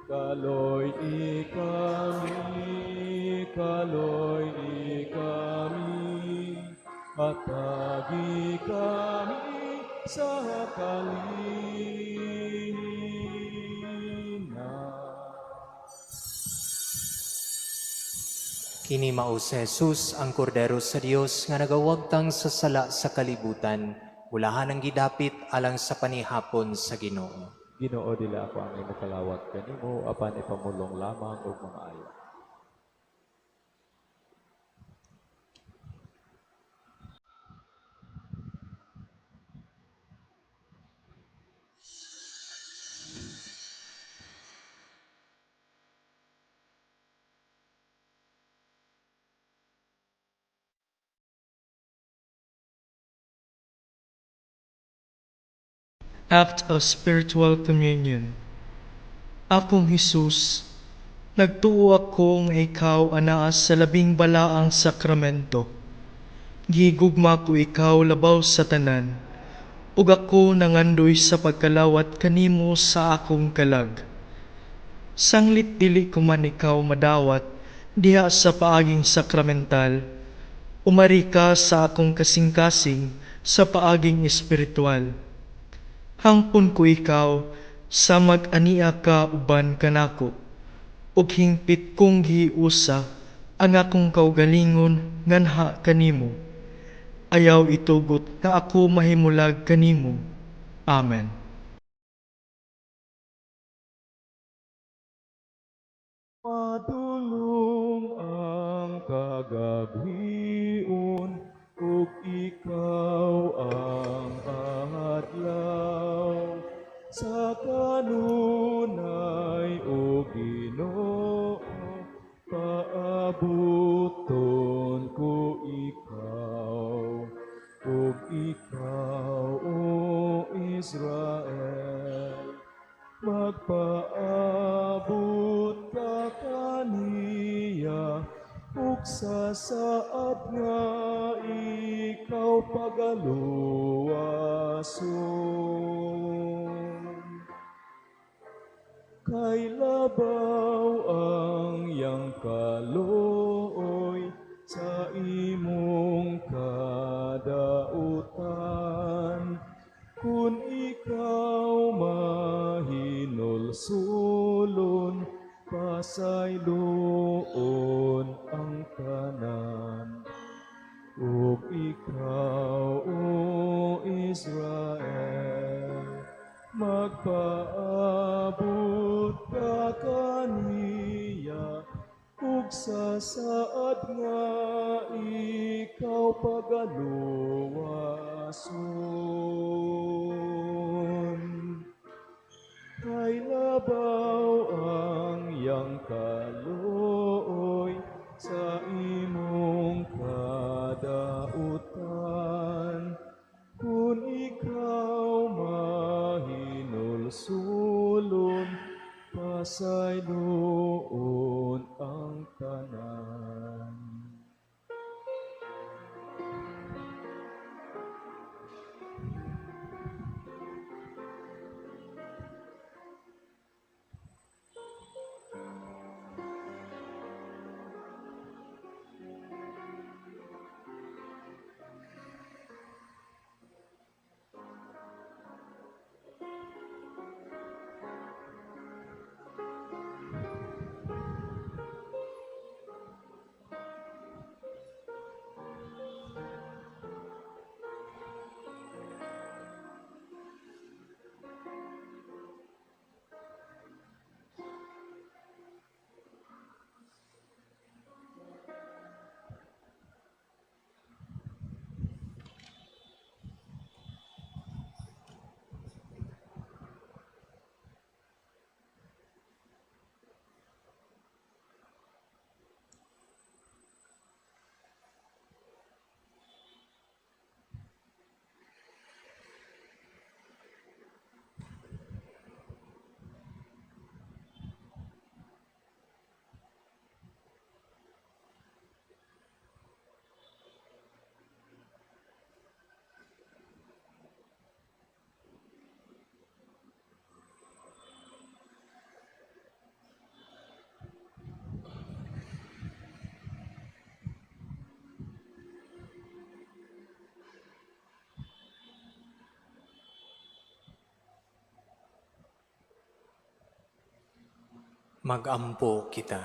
Kaloy-i kami, kaloy-i kami, hatagi kami sa kalinaw. Kini mao si Jesus ang Kordero sa Dios nga nagawagtang sa sala sa kalibutan. Bulahan ang gidapit alang sa panihapon sa Ginoo. Ginoo, dili ako angay mokalawag kanimo, apan ipamulong lamang og mga ayo. Act of Spiritual Communion. Akong Hesus, nagtuo ako nga ikaw anaa sa labing balaang sakramento. Gigugma ko ikaw labaw sa tanan, ug ako nangandoy sa pagkalawat kanimo sa akong kalag. Sanglit dili ko man ikaw madawat diha sa paaging sakramental, umari ka sa akong kasing-kasing sa paaging espiritual. Hangpon ko ikaw sa mag-ania ka uban kanako, ug hingpit kong giusa ang akong kaugalingon nganha kanimo. Ayaw itugot nga ako mahimulag kanimo. Amen. Padulong ang kagabhion ug ikaw ang adlaw sa kanunay, o Ginoo, paabuton ko ikaw. Ug ikaw, O Israel, magpaabot ka kaniya ug sa saad nga ikaw pagaluwason. Kay labaw ang iyang kaluoy sa imong kadautan. Kung ikaw mahinulsulon, pasayloon ang tanan. Ug ikaw, O Israel, magpaabot ka kaniya ug sa saad nga ikaw pagaluwason. Kay labaw ang iyang kaluoy sa imong kadautan. Kung ikaw mahinulsulon, pasayloon ang tanan. Magampo kita.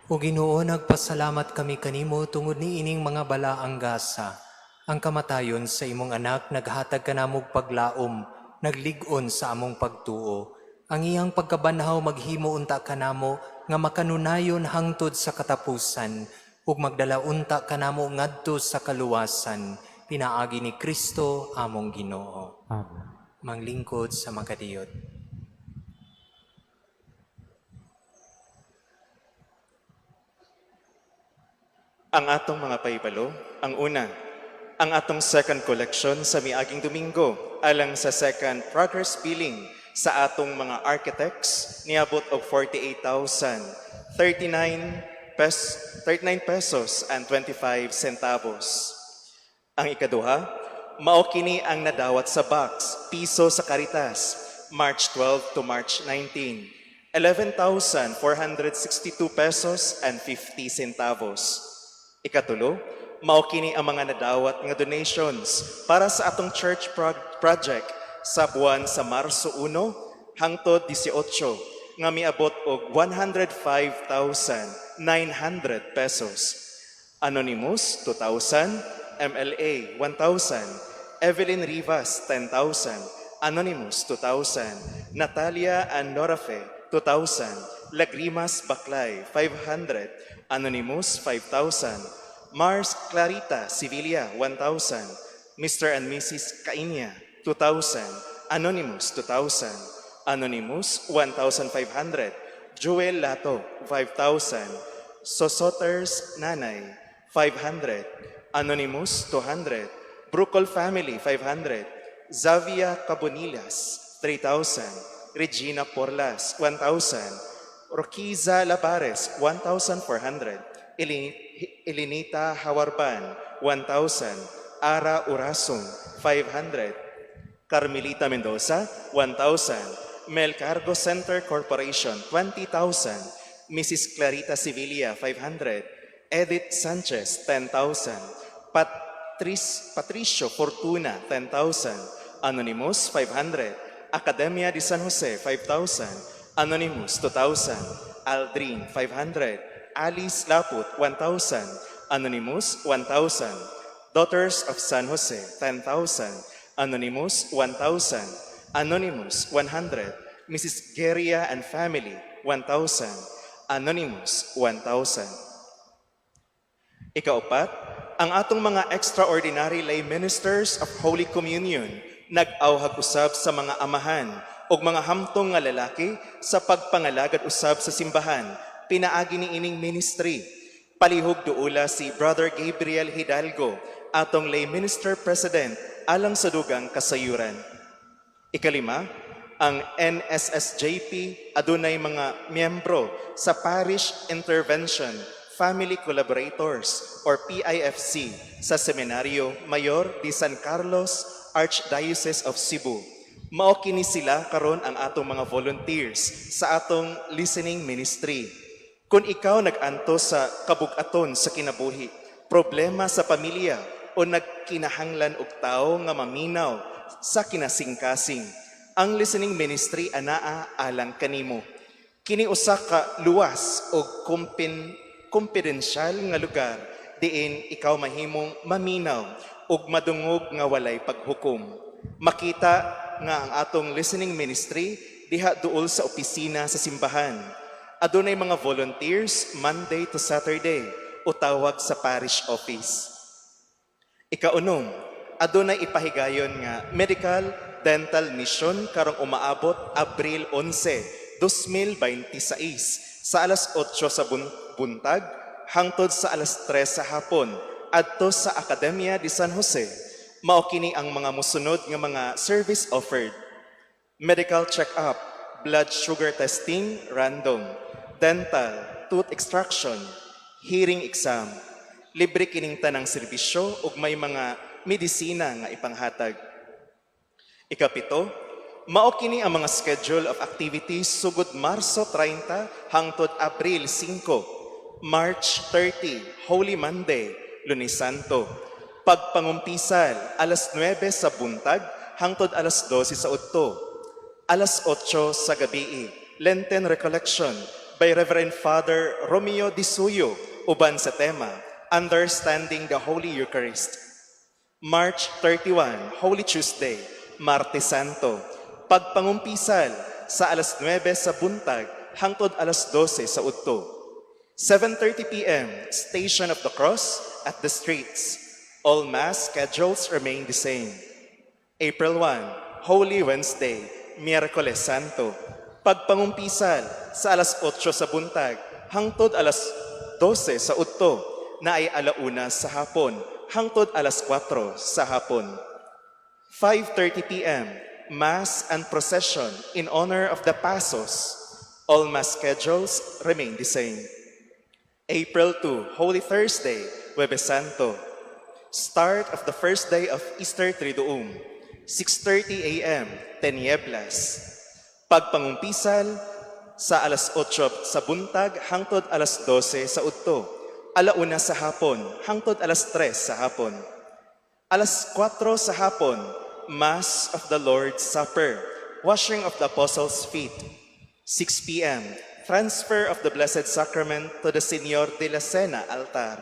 O Ginoo, nagpasalamat kami kanimo tungod ni ining mga balaang gasa. Ang kamatayon sa imong anak naghatag kanamog paglaom, naglig-on sa among pagtuo. Ang iyang pagkabanhaw maghimo unta kanamo nga makanunayon hangtod sa katapusan ug magdala unta kanamo ngadto sa kaluwasan, pinaagi ni Kristo among Ginoo. Amen. Manglingkod sa makadiyot. Ang atong mga pahibalo, ang una, Ang atong second collection sa miaging Domingo alang sa second progress billing sa atong mga architects niabot og 48,039 39 pesos and 25 centavos. Ang ikaduha, mao kini ang nadawat sa box, piso sa Caritas, March 12 to March 19, 11,462 pesos and 50 centavos. Ikatulo, mao kini ang mga nadawat nga donations para sa atong church project sa buwan sa Marso 1 hangtod 18 nga miabot og 105,900 pesos. Anonymous 2,000, MLA 1,000, Evelyn Rivas 10,000, Anonymous 2,000, Natalia and Norafe 2,000, Lagrimas Baklay 500, Anonymous 5,000, Mars Clarita Sevilla 1,000, Mr. and Mrs. Kainya 2,000, Anonymous 2,000, Anonymous 1,500, Joel Lato 5,000, Sosoters Nanay 500, Anonymous 200, Brucol Family 500, Zavia Cabonillas 3,000, Regina Porlas 1,000, Roquiza Labares 1,400, Elinita Hawarban 1,000, Ara Urasong 500, Carmelita Mendoza 1,000, Mel Cargo Center Corporation 20,000, Mrs. Clarita Sevilla 500, Edith Sanchez 10,000, Patricio Fortuna 10,000, Anonymous 500, Academia de San Jose 5,000, Anonymous 2,000, Aldrin 500, Alice Laput 1,000, Anonymous 1,000, Daughters of San Jose 10,000, Anonymous 1,000, Anonymous 100, Mrs. Guerria and Family 1,000, Anonymous 1,000. Ikaupat, ang atong mga extraordinary lay ministers of Holy Communion nag-awhag usab sa mga amahan ug mga hamtong nga lalaki sa pagpangalagad usab sa simbahan pinaagi ni ining ministry. Palihog duula si Brother Gabriel Hidalgo, atong lay minister president, alang sa dugang kasayuran. Ikalima, ang NSSJP adunay mga miyembro sa Parish Intervention Family Collaborators or PIFC sa Seminario Mayor de San Carlos, Archdiocese of Cebu. Mao kini sila karon ang atong mga volunteers sa atong listening ministry. Kung ikaw nag-antos sa kabug-aton sa kinabuhi, problema sa pamilya o nagkinahanglan og tawo nga maminaw sa kinasingkasing, ang listening ministry anaa alang kanimo. Kini usa ka luwas og kumpidensyal nga lugar diin ikaw mahimong maminaw ug madungog nga walay paghukom. Makita nga ang atong listening ministry diha duol sa opisina sa simbahan. Adunay mga volunteers Monday to Saturday o tawag sa parish office. Ikaunom, adunay ipahigayon nga medical dental mission karong umaabot Abril 11, 2026 sa alas 8 sa buntag hangtod sa alas 3 sa hapon adto sa Academia de San Jose. Mao kini ang mga mosunod nga mga service offered: medical check-up, blood sugar testing, random, dental, tooth extraction, hearing exam. Libre kining tanang serbisyo ug may mga medisina nga ipanghatag. Ikapito, mao kini ang mga schedule of activities sugod Marso 30 hangtod Abril 5. March 30, Holy Monday, Lunes Santo. Pagpangumpisal, alas 9 sa buntag hangtod alas 12 sa udto. Alas 8 sa gabi, Lenten Recollection by Reverend Father Romeo Disuyo uban sa tema Understanding the Holy Eucharist. March 31, Holy Tuesday, Martes Santo. Pagpangumpisal sa alas 9 sa buntag hangtod alas 12 sa udto. 7:30 p.m., Station of the Cross at the streets. All Mass schedules remain the same. April 1, Holy Wednesday, Miyerkules Santo. Pagpangumpisal sa alas 8 sa buntag hangtod alas 12 sa udto na ay alauna sa hapon. hangtod alas 4 sa hapon. 5:30 p.m. Mass and procession in honor of the Pasos. All Mass schedules remain the same. April 2, Holy Thursday, Huwebes Santo. Start of the first day of Easter Triduum, 6:30 a.m., Tinieblas. Pagpangumpisal sa alas 8 sa buntag hangtod alas 12 sa udto. Alauna sa hapon hangtod alas 3 sa hapon. Alas 4 sa hapon, Mass of the Lord's Supper, washing of the Apostles' feet. 6 p.m., transfer of the Blessed Sacrament to the Señor de la Cena altar.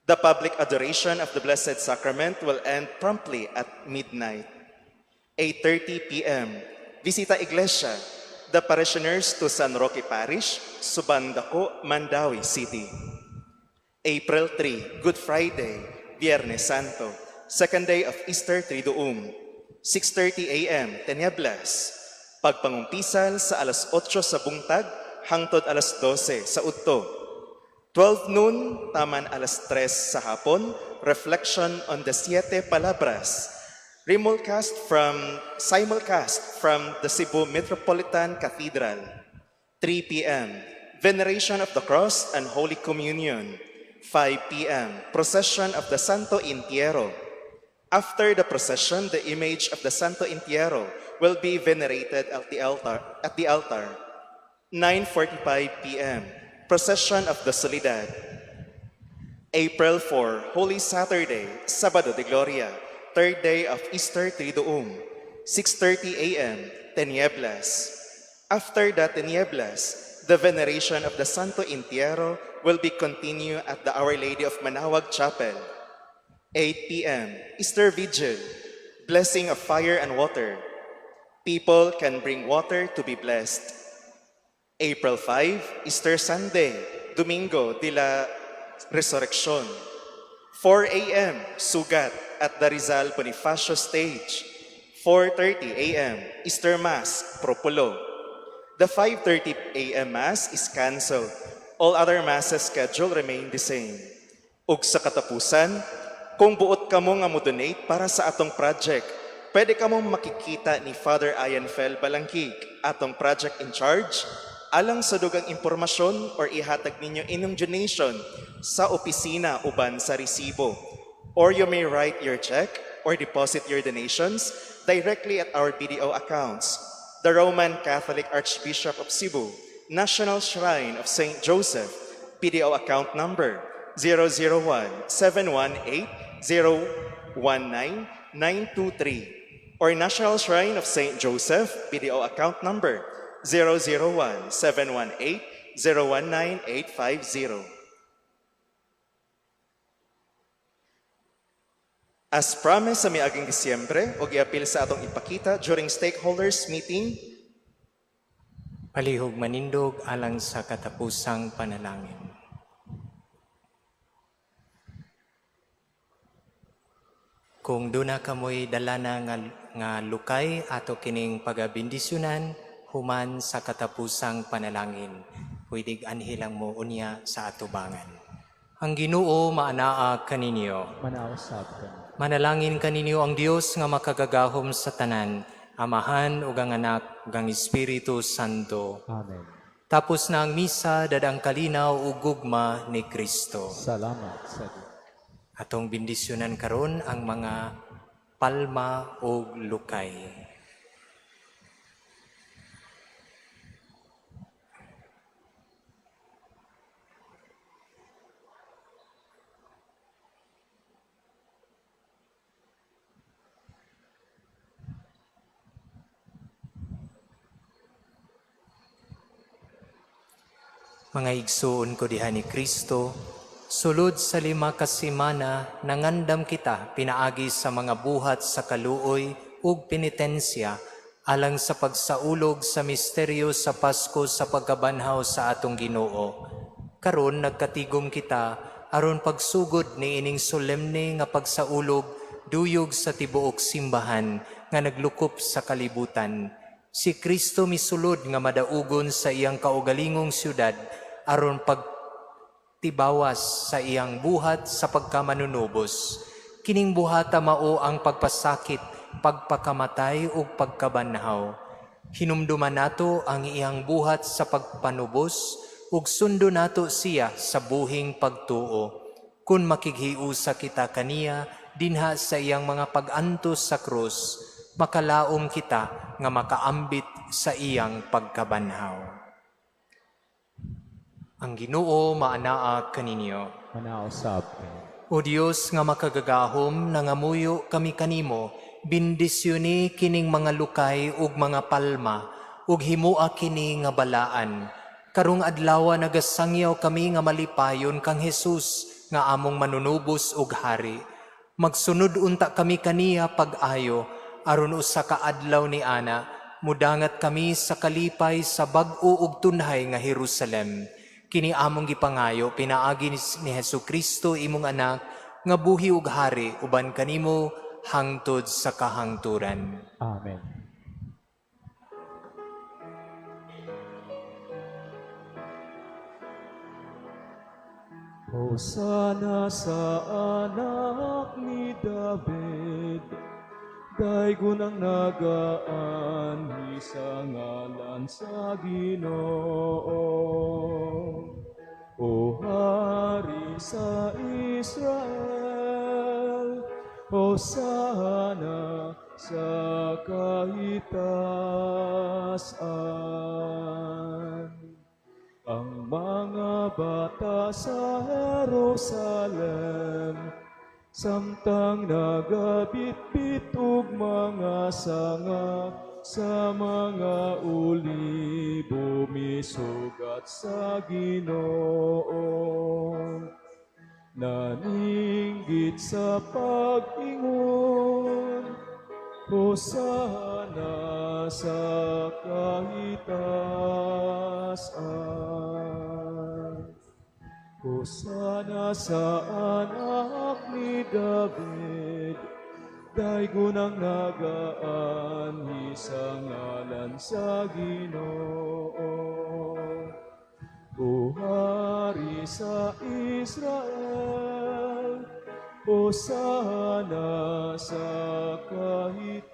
The public adoration of the Blessed Sacrament will end promptly at midnight. 8:30 p.m., Visita Iglesia, the parishioners to San Roque Parish, Subandako, Mandaue City. April 3, Good Friday, Viernes Santo, second day of Easter Triduum, 6:30 a.m., Tinieblas. Pagpangumpisal sa alas 8 sa buntag hangtod alas 12 sa udto. 12 noon, taman alas 3 sa hapon, reflection on the Siete Palabras. Simulcast from the Cebu Metropolitan Cathedral. 3 p.m., Veneration of the Cross and Holy Communion. 5 p.m., Procession of the Santo Entierro. After the procession, the image of the Santo Entierro will be venerated at the altar. At the altar. 9:45 p.m., Procession of the Soledad. April 4, Holy Saturday, Sabado de Gloria, third day of Easter Triduum, 6:30 a.m., Tinieblas. After the Tinieblas, the veneration of the Santo Entierro will be continued at the Our Lady of Manaoag Chapel. 8 p.m., Easter Vigil, blessing of fire and water. People can bring water to be blessed. April 5, Easter Sunday, Domingo de la Resurrección. 4 a.m., Sugat at the Rizal Bonifacio Stage. 4:30 a.m., Easter Mass, Propulo. The 5:30 a.m. Mass is canceled. All other masses schedule remain the same. Ug sa katapusan, kung buot kamo nga mo-donate para sa atong project, pwede kamo makikita ni Father Ian Fel Balangkig, atong project in charge, alang sa dugang impormasyon or ihatag ninyo inyong donation sa opisina uban sa resibo. Or you may write your check or deposit your donations directly at our BDO accounts. The Roman Catholic Archbishop of Cebu, National Shrine of St. Joseph, BDO account number 001-718-019-923, or National Shrine of St. Joseph, BDO account number 001-718-019-850. As promised sa miaging Disyembre ug iapil sa atong ipakita during stakeholders meeting. Palihog manindog alang sa katapusang panalangin. Kung duna kamoy dala na nga lukay, ato kining pagabendisyonan human sa katapusang panalangin. Pwedeng anhi lang mo unya sa atubangan. Ang Ginoo maanaa kaninyo. Manaa usab kaniya. Manalangin kaninyo ang Dios nga makagagahom sa tanan, Amahan ug ang Anak ug ang Espiritu Santo. Amen. Tapos na ang misa, dadang kalinaw ug gugma ni Kristo. Salamat sa Dios. Atong bendisyonan karon ang mga palma ug lukay. Mga igsuon ko diha ni Kristo, sulod sa 5 ka semana nangandam kita pinaagi sa mga buhat sa kaluoy ug penitensya alang sa pagsaulog sa misteryo sa Pasko sa pagkabanhaw sa atong Ginoo. Karon nagkatigom kita aron pagsugod niining solemne nga pagsaulog duyog sa tibuok simbahan nga naglukop sa kalibutan. Si Kristo misulod nga madaugon sa iyang kaugalingong syudad aron Tibawas sa iyang buhat sa pagkamanunubos. Kining buhata mao ang pagpasakit, pagpakamatay ug pagkabanhaw. Hinumduman nato ang iyang buhat sa pagpanubos ug sundo nato siya sa buhing pagtuo. Kun makighiusa kita kaniya dinha sa iyang mga pag-antos sa krus, makalaom kita nga makaambit sa iyang pagkabanhaw. Ang Ginoo maanaa kaninyo. Manausab. O Dios nga makagagahom, nangamuyo kami kanimo, bendisyoni kining mga lukay ug mga palma, ug himua kini nga balaan. Karong adlaw nagasangyaw kami nga malipayon kang Jesus nga among manunubos ug hari. Magsunod unta kami kaniya pag-ayo, aron usa ka adlaw ni ana, mudangat kami sa kalipay sa bag-o ug tunhay nga Jerusalem. Kini among gipangayo pinaagi ni Hesus Kristo, imong anak, nga buhi ug hari uban kanimo hangtod sa kahangturan. Amen. Hosana sa anak ni David, daygon ang nagaanhi sa ngalan sa Ginoo. O hari sa Israel, Hosana sa kahitasan. Ang mga bata sa Jerusalem, samtang nagabitbit og mga sanga sa mga olibo, misugat sa Ginoo. Naninggit sa pag-ingon, Hosana sa kahitasan. Hosana sa anak ni David, daygon ang nagaanhi sa ngalan sa Ginoo. O hari sa Israel, Hosana sa kahitasan.